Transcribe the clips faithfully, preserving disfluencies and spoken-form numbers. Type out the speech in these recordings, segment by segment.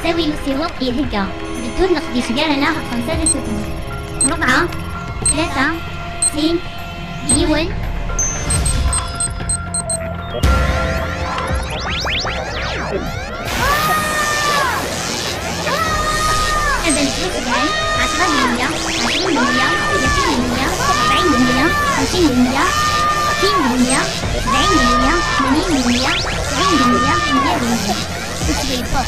Awi n usiweḍ ihegga. Beddun leqdic gar-aneɣ xemsa d asuten. Rebɛa, tlata, sin, yiwen. Anda n sebɛin, ɛecra d meyya, ɛecrin d meyya, tlatin d meyya, rebɛin d meyya, xemsin d meyya, settin d meyya, sebɛin d meyya, tmanyin d meyya, tesɛin d meyya, meyya d meyya. Ur ttwayeffeɣ.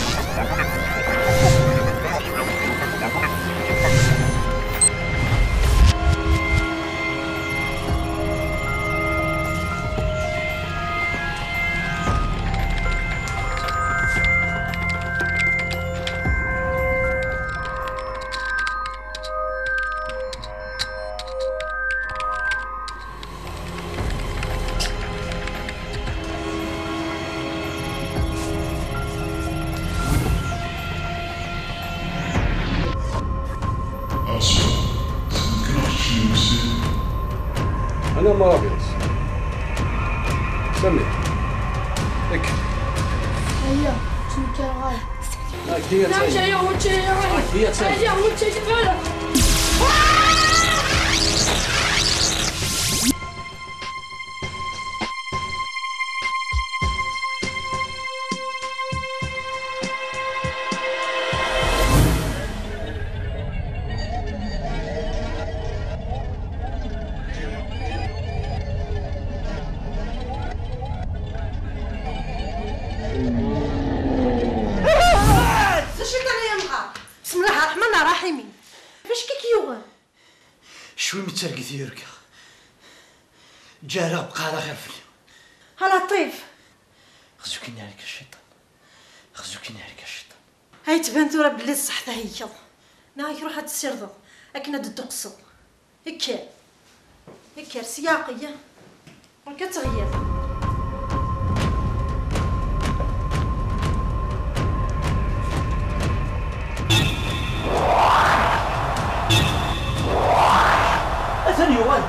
Aṣfar, send-k-neɣ kečč n Lmessi? Ana Marabias. Sami, ek. Aya, ttnekkareɣ ara. Ak-d-iyyat. Aya, ur ttayya ara. Ak-d-iyyat, Sami. Aya, ur ttayya ara. D acu i d-tenniḍ a yemɣar? بسم الله الرحمن الرحيم. Acu i k-yuɣen? Cwi mi ttergit yurga. Ǧǧareɣ bqareɣ xir fell-i. A Laṭif! Xzukin ɛerka cciṭan. Xzukin ɛerka cciṭan. Ay tban tura belli d ṣṣeḥ theyyeḍ. Neɣ ad k-ruḥ ad tessirdeḍ akken ad d-tuqseḍ. Kker. Kker s yaɛqel. Ur ka teɣyir. Atan yuɣal.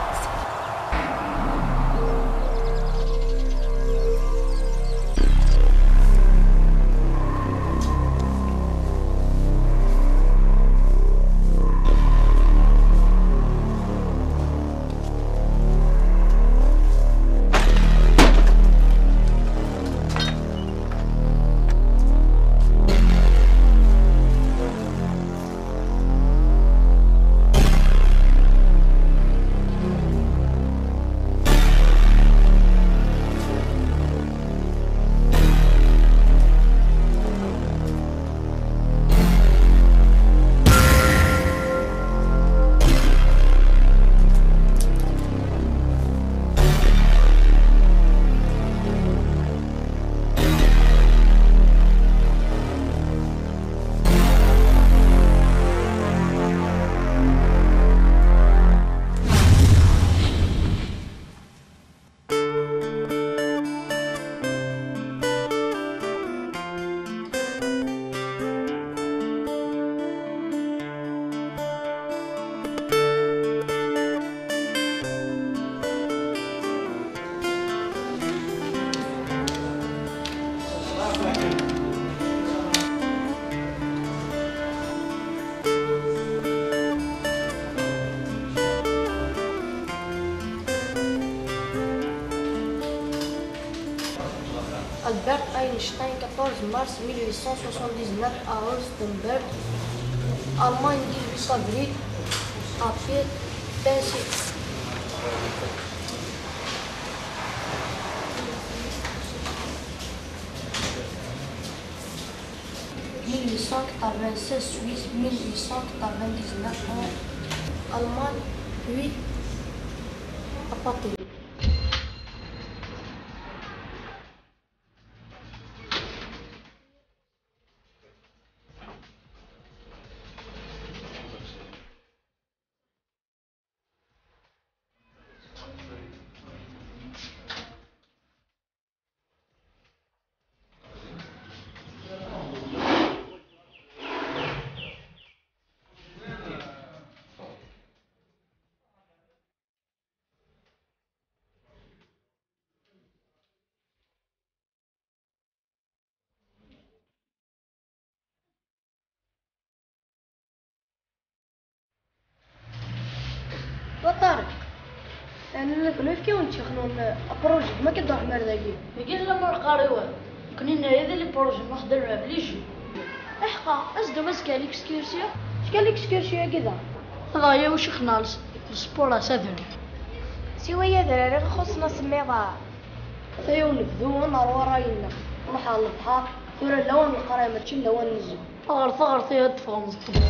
Albert Einstein, quatorze mars mille huit cent soixante-dix-neuf à Augustenberg, Allemagne, dix-huit avril, à Piet-, Pensi-, mille huit cent quatre-vingt-seize Suisse, mille huit cent quatre-vingt-dix-neuf en Allemagne, puis à Paris. Nefk-awen ttixnun apṛuji, ma akka d-ruḥem ar dagi. Dagi llan ur qqar i walu. Nekni nerra d les projets ma xdem mebla iji. Aḥeqqa, as-d azekka à l'excursion. Acu kan l'excursion-agi da? Dɣa ya wacu xnals, d sport-a s adrar. Siwa ya adrar i ixuṣṣen asemmiḍ-a. Ata-ya unebdu, ad neṛwu ṛṛay-nneɣ. Nruḥ ɣer lebḥer, tura d lawan n leqraya, mačči d lawan n zzhu. Ɣer taɣert-a ad d-teffɣem d ṭṭbel.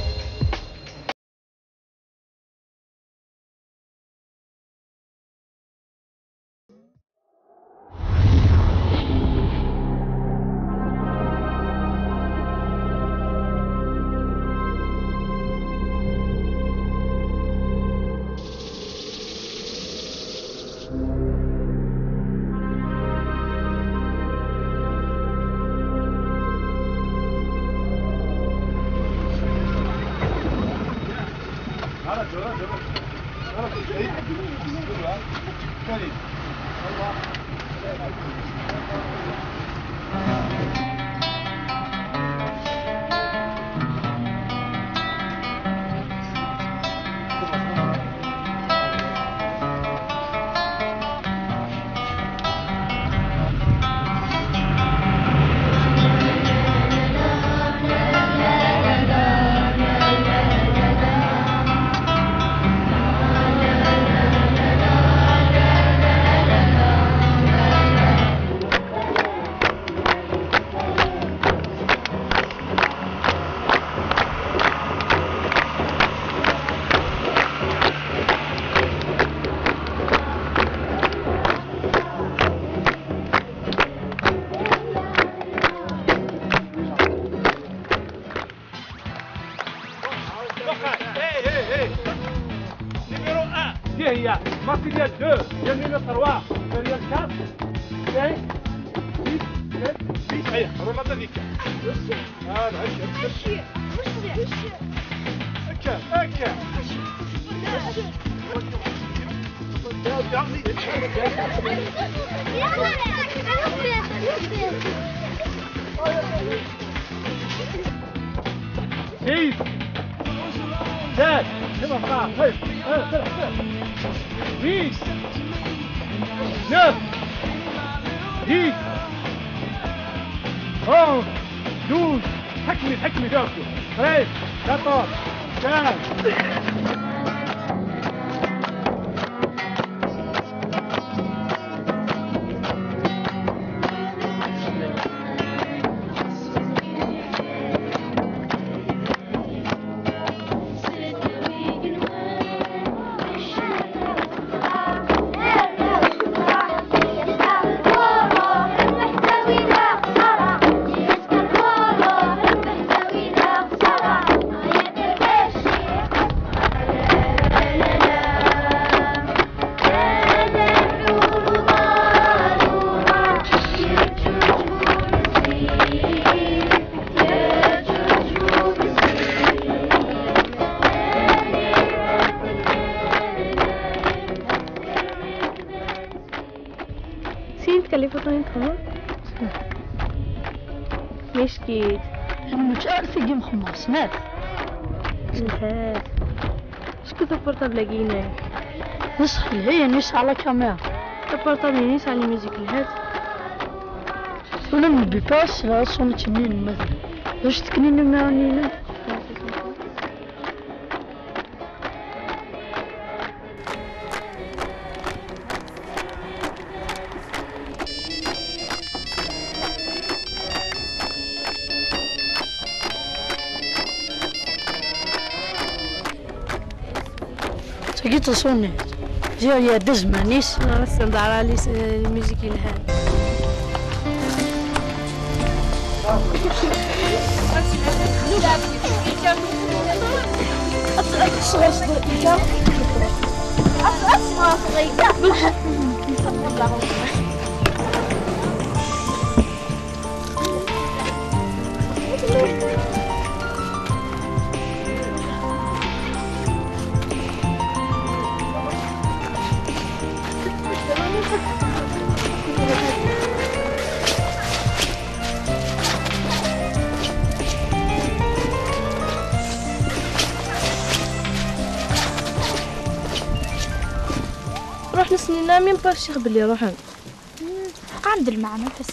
Numéro un. Qui est là? Marquinhos deux. Firmino trois. Gabriel quatre. Cinq. Six. Sept. Huit. Allez, remonte avec. Ah, là, je... هكا، هكا. Six. Sept. C'est bon, ça. Huit. Huit. Neuf. Dix. Onze. Douze. حكمي، حكمي، جاوبتي. Treize. Quatorze. Quinze. سين تكلفة طنين تخمم؟ مشكيت. المتشار في جيم خماس مات. الهات. شكون البورطابل كينا؟ نسخ هي نسخ على كاميرا. البورطابل نسخ على الميوزيك الهات. ولا من بيباس لا صوم تمين مثلا. باش تكني نمرة نينا. تجي تصوني زي يا دزمانيس. أنا بس ندار على الميوزيك يلهان. روح نسمي Nna même pas ssiɣ belli ruḥen. Ḥqa d lmeɛna, bas.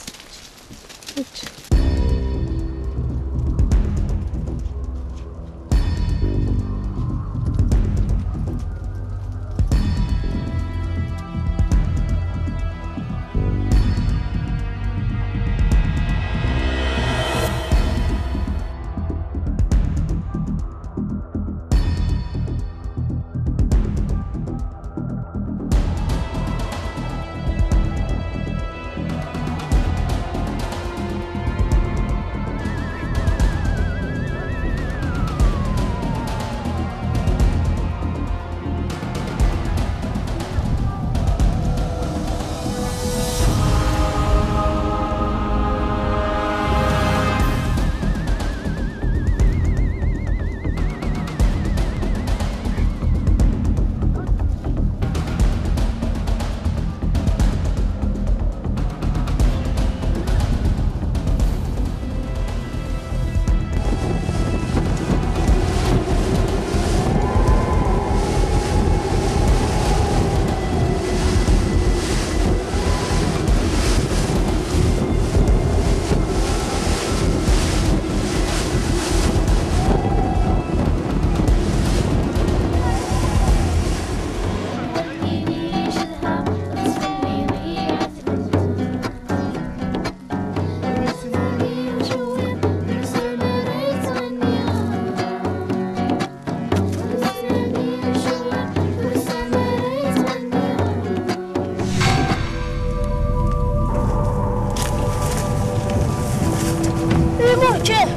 Imuṛ kan!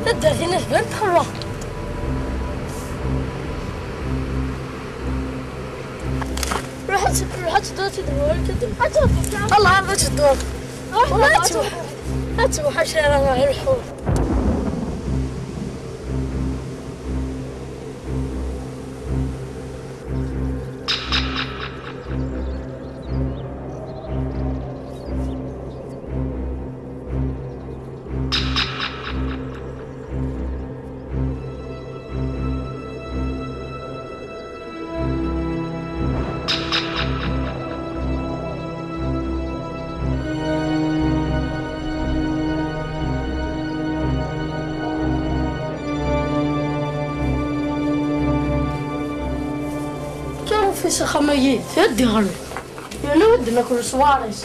Taddart-ina tban txelwa. Ruḥ ad, ruḥ ad tedduḍ, ad tedduḍ, ad tedduḍ. Allah, ad tedduḍ. Ruḥ, ruḥ, ad tewḥ-, ad tewḥac ara lḥu. Kan ufis axxam-agi, teddi ɣer-i. Yerna wadden akk leṣwar-is.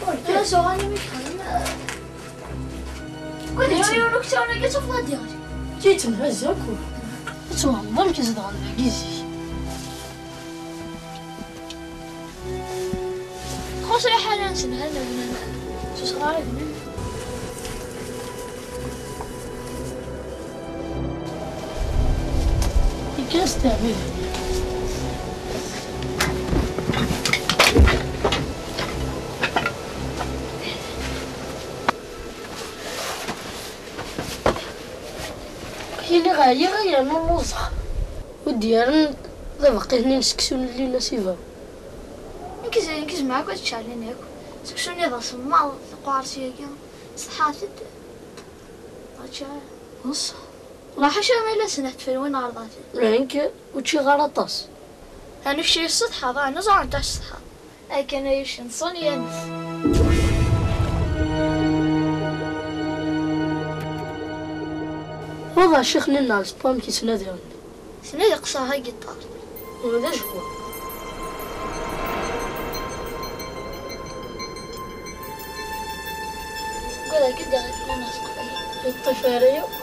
Ur kra suɣan imi txedm. Wid yettun yiwen ukeččar-agi, ad tafeḍ ad d-yeɣli. Ǧǧet-ten, hazz akk. Ad twehmeḍ amek i zedɣen dagi zik. Txuṣ lḥala-nsen, ha nebnan s usɣar gnen. Yekker s teɛbid. Yili ɛyiɣ yernu lluẓeɣ. Ur d-yerren d abeqqi-nni n seksu n Lila Siba. Nekk z-, nekk zemreɣ akk ad ččeɣ lin akk. Seksu-nni d asemmaḍ, taqwaṛt-agi, ṣeḥḥat-d. Ačča. Ɣas. Ulaḥ acu ma yella snat tfelwin ɣer ḍafi. Lhan kan, ur ččiɣ ara aṭas. Anu kečč yessetḥaḍ, anu ẓernt-ak ṣṣeḥḥa. Akken ay ucen ṣun yanes. Waḍ ccix-nni n Ɛelspur amek yettnadi. Sna yeqṣer agiṭar. Ula d ajewwaq. Ggad-agi d aɣiṭan aseqfay. Yeṭṭif ara yakk.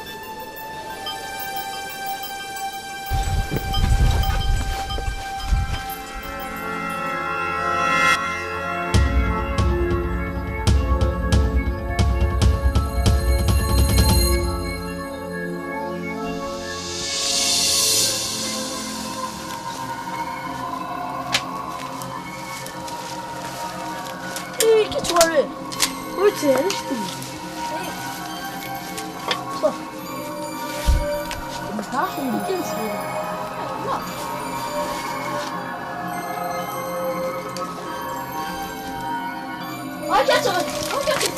Ih, kečč wali. Ur ttɛic tigi. Ṣṣeḥ. Ṣṣeḥ, indi kan sbiri. Ɣer-k ad tɣed, ɣer-k ad tɣed.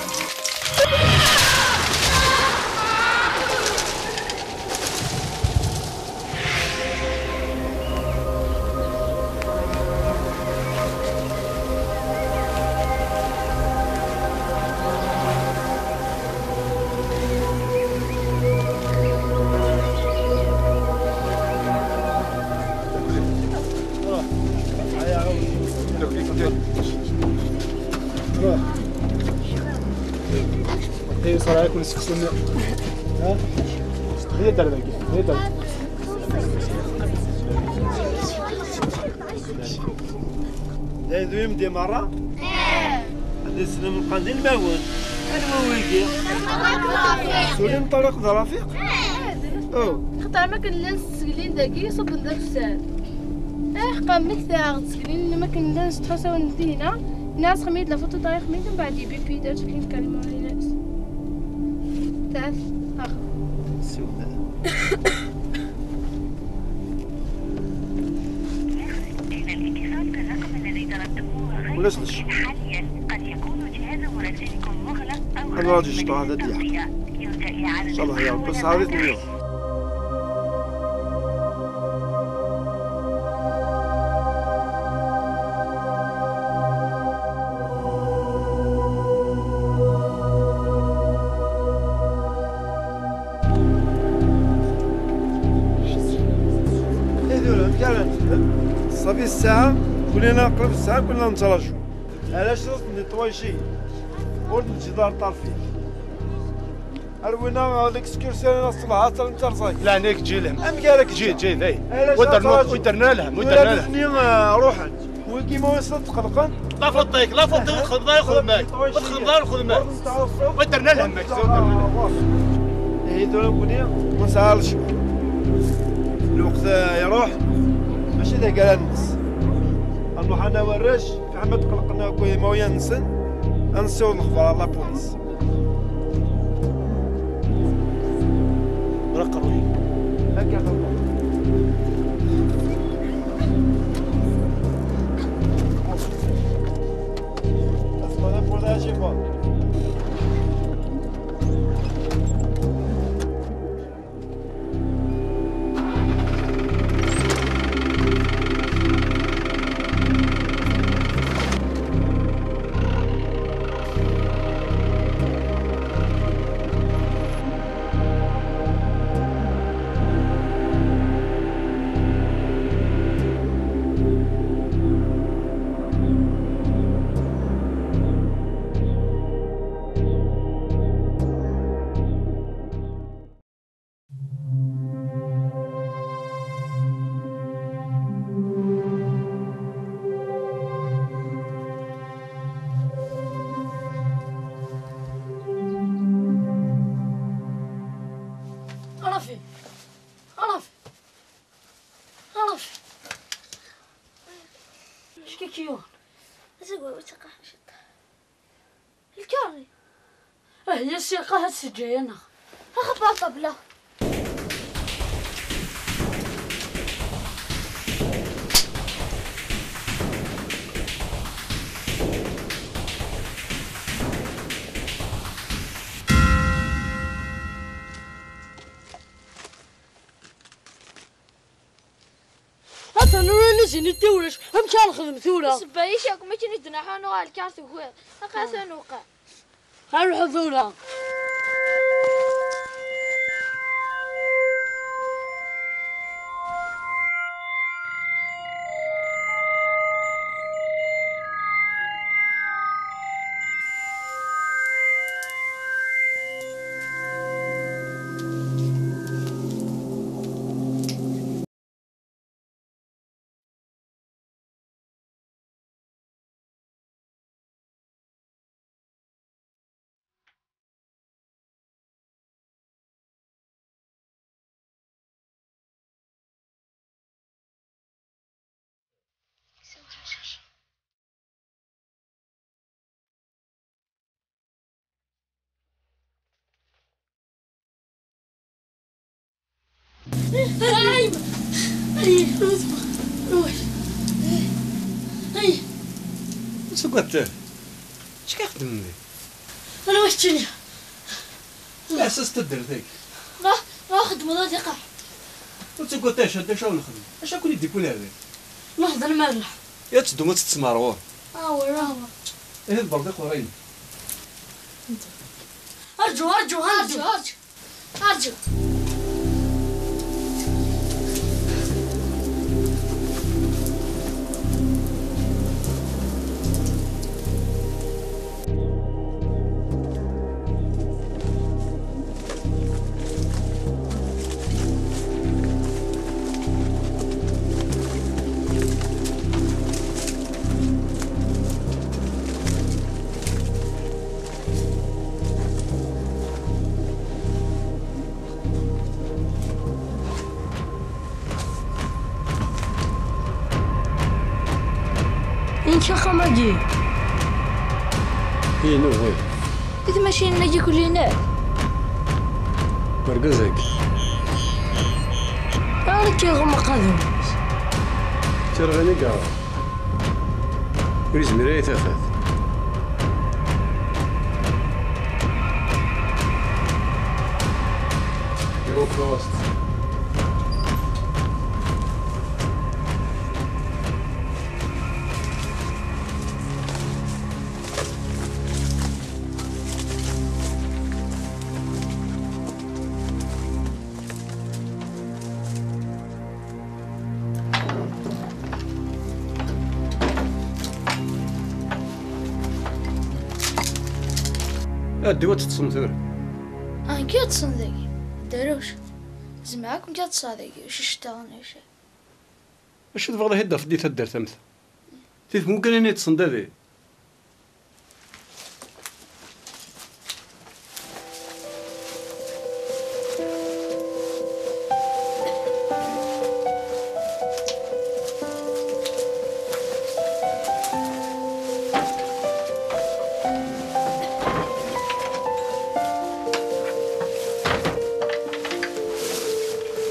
Hey, صراحة يكون سكسوني. ها؟ هي دار ذاك، هي دار. هذو يمدي مرة؟ هذا يسلم القنديل الماون. أنا ويجي. سليم طريق ذا رفيق؟ أوه. خطر ما كان لنا السجلين داكي يصب ذاك الساعة. إيه، قام مكتاع السجلين ما كان لنا ستة وعشرين دينا. الناس خميت لفوتو طايح من بعد يبي بيدر كاين كلمة لينكس. ثلاث. آخر. سوداء. إن الاتصال بالرقم الذي طلبتموه غير ولاش ممكن حاليا. قد يكون جهاز مراسلكم مغلق أو أنا راجل خارج شطحة مجال هذا الديار. التغطية. يرجى إعادة إن شاء الله يا رب، بس المحاولة هذه بعد الدنيا. هذولا كاع نخدم. صافي الساعة، ولينا قرب الساعة كنا نتراجعو. علاش رزق نيطواي شي؟ ولد الجدار طرفي. أروينا ليكسكورسيون، أنا الصباح حتى نتا رزاق. لا، نيك جي لهم. أم قالك جي، جي، ذي. علاش ودرنا، تراجعو؟ ودرنا لهم، ودرنا لهم. نيا روحك. وكيما وصلت قلقان. لا فوتيك، لا فوتيك، خدمة يا خدمة. خدمة يا خدمة. ودرنا لهم، ماك، ودرنا لهم. إيه، دولا نقول لي، ما نسهرش. الوقت يروح، ماشي ذاك على الناس. نروح أنا والرش، في حمد قلقنا كوي ما ويا نسن، نسيو الأخبار على لابوليس. ورق الرحيم. هكا غلط. أصبر، أصبر، أصبر. رافي، رافي، رافي. اش كيكيون؟ زعما وتقع شي. الكاري. اه، يا سي، قاعد سجاينا. اخبار طبلة. Atan ur nizin i tiwlac, amek ara nexdem tura? Sebba-ik akk, ma akken i d-naḥa nuɣal lkar tugiḍ. Aqas ad nuqeɛ. Ar nruḥ tura. Ay, ay, ay. Suggat, acu k-ixeddmen di? Anwa keččini? Leɛsas taddart-agi. Ruḥ, ruḥ xedmeḍ ad iqeɛ. Ur ttagad, acu, acu ad nexdem? Acu ad ken-id-iwwin ar da? Nruḥ d nmerreḥ. Ad teddum ad tettmerɣum. Awer, awer. Ihi d berdiq ɣur-i. Arǧu, arǧu, arǧu, arǧu. Arǧu. Amek axxam-agi? Inu, wi? I tmacinin-agi kullinet? Wergaz-agi. Aɣer akka iɣumm aqadum-is? Tirɣin i yeɣra. Ur yezmir ara i tafat. Go crossed. Ɛeddiw ad teṭṭsem tura. Anki ad ṭṭsen dagi? Daruc. Zemreɣ akk ad ṭṭseɣ dagi, ur cceṭṭaɣ neɣ cay. Acu tebɣiḍ ad yi-d-tafeḍ di taddart am ta? Ti tmukanin i ṭṭsen dagi?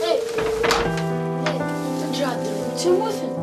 Hey, hey, ǧǧiɣ-d ttemmuten.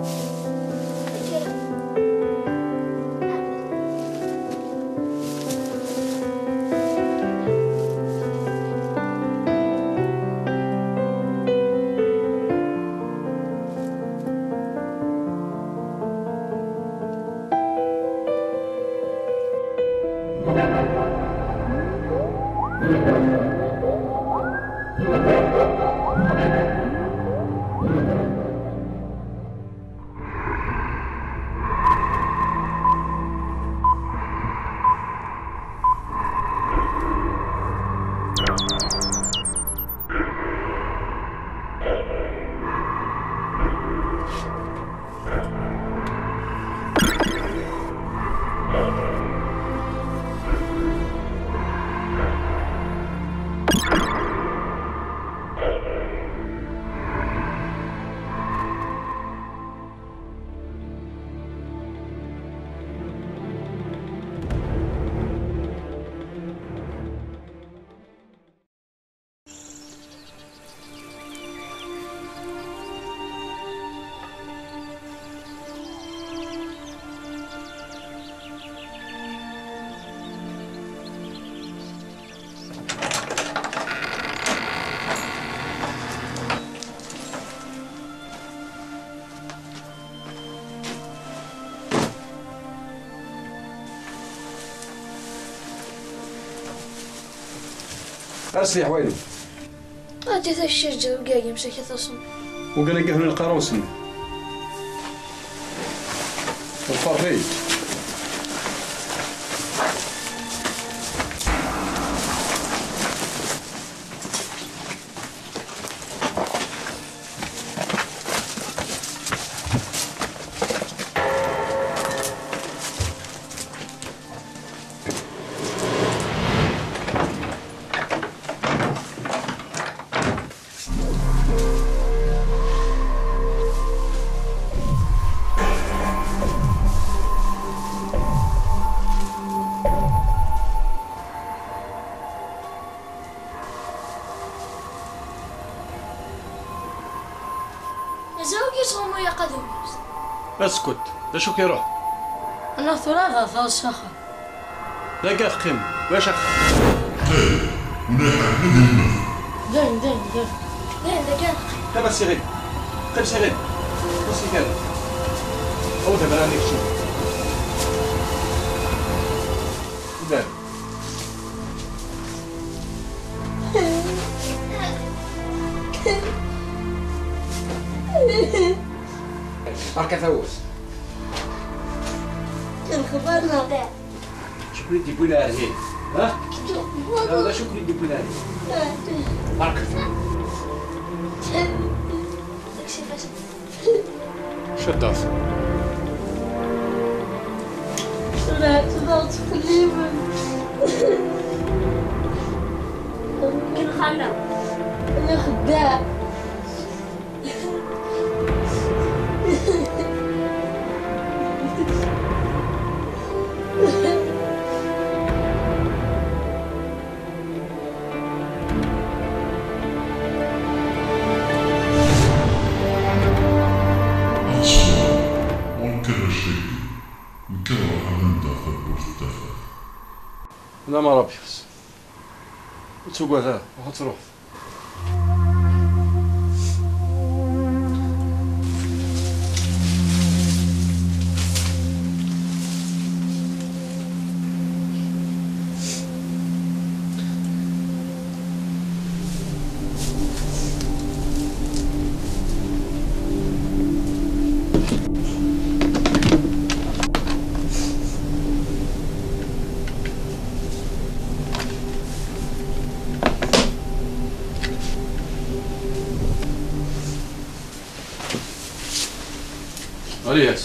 Ass leḥwal. Ata taccirt ǧew gagi msaka taṣum. Ugan agi hnu lqarusen. Lferḥ-ik. Mazal ur yettɣummu ara aqadum-is. Asket, d acu k-iruḥ? Anaɣ tura ad ɣer taḍsa axxam. Dagi ad teqqim, ulac axxam. Dayen, dayen, dayen. Dayen, dagi ad neqqim. Qqim a Siɣil. Qqim Siɣil. Qqim Siɣil. Awi-d abrid-nni keččini. Dayen. Berka tawwurt. Lexbar neɣ? Acu ken-id-yewwin ar hin? Ha? Lexbar. La, ulac acu ken-id-yewwin ar hin. Berka. Cuddeɣ-t. Tura tura ttqelliben. Ken xalla. Ana xeddaɛ. Lamar a Bix. Ur ttagad ara, ruḥ ad truḥeḍ. Alyas,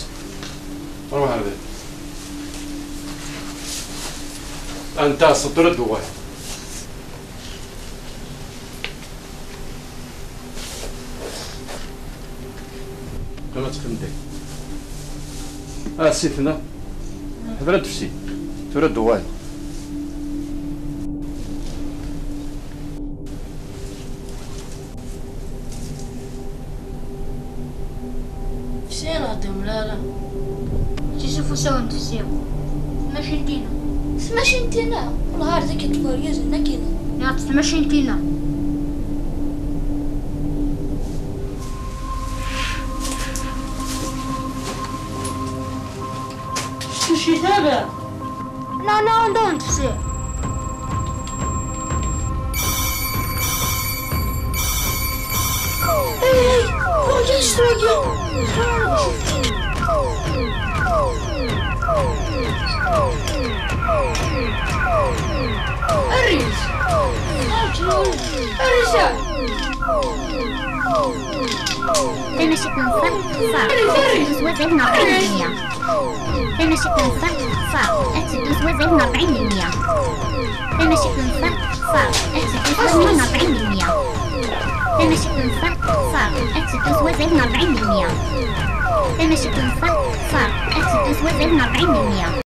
ruḥ ar dagi. Anta seṭṭel ddwa. Qqimet anda. Ah, sitna. Ḥbel ad tefsi. Tura ddwa. Fsiɣ ur d-temlal ara. Mačči s ufus-awen tefsiɣ. Tmacint-inu. Tmacint-inu? Wellah ar d ak-yeṭṭef urgaz-nni akkin. Nniɣ-d tmacint-inu. Tecci tara. Non, non, don't say. Hey, hey, what is this? Aris! Aris! Tamacint n ṣṣeḥ, ṣṣeḥ, ad teddu s wazal n ṛebɛin deg mya. Tamacint n ṣṣeḥ, ṣṣeḥ, ad teddu s wazal n ṛebɛin deg mya. Tamacint n ṣṣeḥ, ṣṣeḥ, ad teddu s wazal n ṛebɛin deg mya. Tamacint n ṣṣeḥ, ṣṣeḥ, ad teddu s wazal n ṛebɛin deg mya. Tamacint n ṣṣeḥ, ṣṣeḥ, ad teddu s wazal n ṛebɛin deg mya.